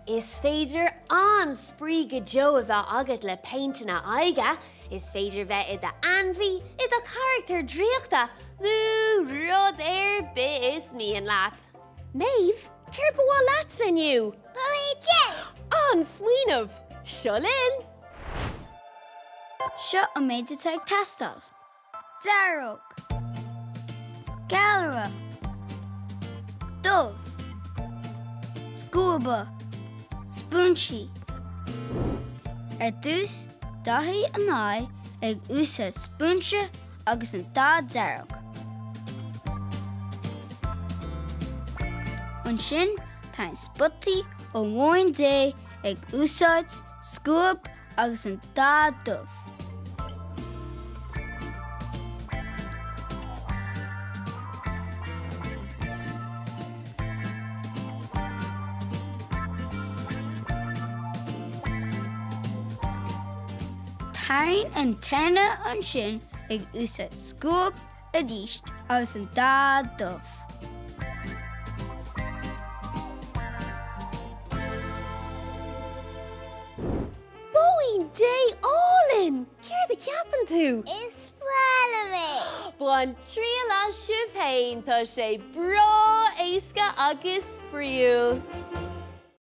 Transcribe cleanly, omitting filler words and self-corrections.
Is féidir an-spraoi go deo a bheith agat le péinteanna aghaidhe, is féidir bheith i d'ainmhí, i do charachtar draíochta nó rud ar bith is mian leat. Méabh, céard ba mhaith leatsa inniu? Bóín Dé! An-smaoineamh! Seo linn! Seo an méid atá ag teastáil. Dearg. Galra. Dubh. Scuaba. Spúinsí. Ar dtús, dathaigh an aghaidh ag úsáid spúinse agus an dath dearg. Ansin, tarraing spotaí ó mhóin Dé ag úsáid scuab agus an dath dubh. Tarraing an t-aonna ansin ag úsáid scuab arís agus an dath dubh. Bóín Dé álainn! Céard a cheapann tú? Is breá liom é! Bain triail as sibh féin, tá sé breá éasca agus spraíúil!